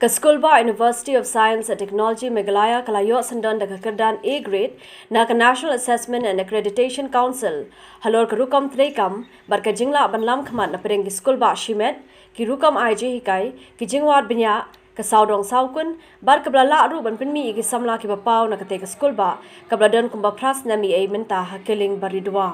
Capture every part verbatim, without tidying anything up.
Ka Skulbah University of Science and Technology Meghalaya ka la ïoh syndon da ka kyrdan A grade na ka National Assessment and Accreditation Council halor ka rukom treikam bad ka jinglah ban lam khmat na pdeng ki skulbah shimet, ki rukom ai jinghikai, ki jingwad bniah, ka sawdong sawkun, bad kaba la lah ruh ban pynmih ïa ki samla kiba paw na katei ka skulbah kaba la don kumba phra snem ïa mynta ha Killing Baridua.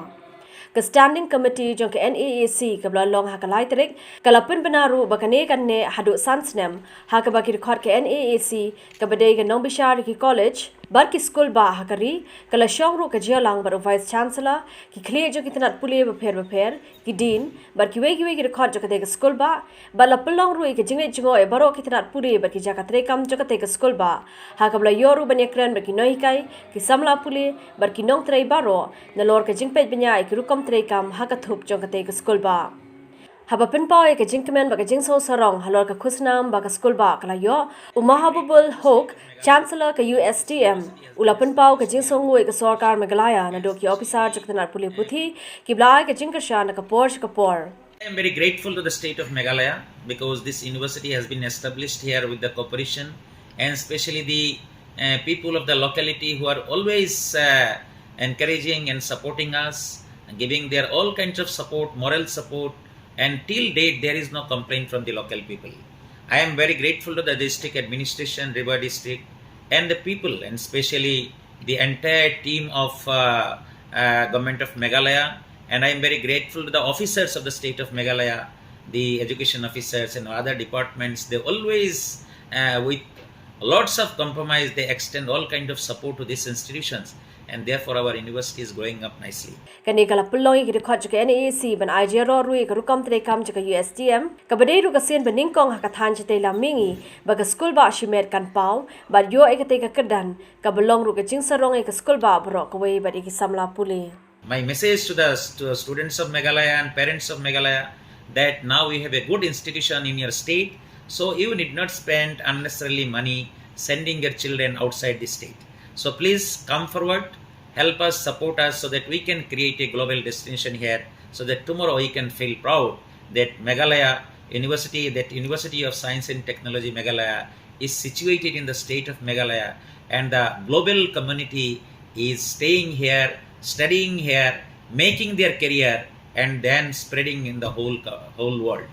Ka Standing Committee jong ka N A A C kaba la long ha ka lai tarik ka la pynbna ruh ba kane kan neh haduh san snem, ha kaba ki dkhot ka N A A C kaba dei ka nongbishar ïa ki college bad ki skulbah ha ka ri ka la shong ruh ka jingïalang bad u Vice Chancellor, ki khlieh jong ki tnat pule bapher bapher, ki dean bad kiwei kiwei ki dkhot jong katei ka skulbah, bad la pynlong ruh ïa ka jingleit jngoh ïa baroh ki tnat pule bad ki jaka treikam jong katei ka skulbah, ha kaba la ïoh ruh ban ïakren bad ki nonghikai, ki samla pule bad ki nongtrei baroh nalor ka jingpeit bniah ïa ki rukom treikam ha ka thup jong katei ka skulbah. Haba pynpaw ïa ka jingkmen bad ka jingsngew sarong halor ka khusnam ba ka skulbah ka la ïoh, u Mahbubul Hoque, Chancellor ka U S T M, u la pynpaw ka jingsngewnguh ïa ka sorkar Meghalaya naduh ki ophisar jong ka tnat pule puthi kiba la ai ka jingkyrshan na ka por sha ka por. I am very grateful to the state of Meghalaya because this university has been established here with the cooperation and especially the uh, people of the locality who are always uh, encouraging and supporting us, giving their all kinds of support, moral support, and till date there is no complaint from the local people. I am very grateful to the district administration, Ri Bhoi District, and the people, and especially the entire team of uh, uh, Government of Meghalaya. And I am very grateful to the officers of the state of Meghalaya, the education officers and other departments. They always, uh, with lots of compromise, they extend all kind of support to these institutions, and therefore our university is growing up nicely. Kane ka la pynlong ïa ki dkhot jong ka N A A C ban ai jingïaroh ruh ïa ka rukom treikam jong ka U S T M kaba dei ruh ka sien ba nyngkong ha ka thaiñ shatei lam mihngi ba ka skulbah shimet kan paw bad ïoh ïa katei ka kyrdan kaba long ruh ka jingsarong ïa ka skulbah baroh kawei bad ïa ki samla pule. My message to the stu- students of Meghalaya and parents of Meghalaya that now you have a good institution in your state, so you need not spend unnecessarily money sending your children outside the state. So please come forward, help us, support us so that we can create a global destination here, so that tomorrow you can feel proud that Meghalaya University, that University of Science and Technology Meghalaya is situated in the state of Meghalaya, and the global community is staying here, studying here, making their career, and then spreading in the whole co- whole world.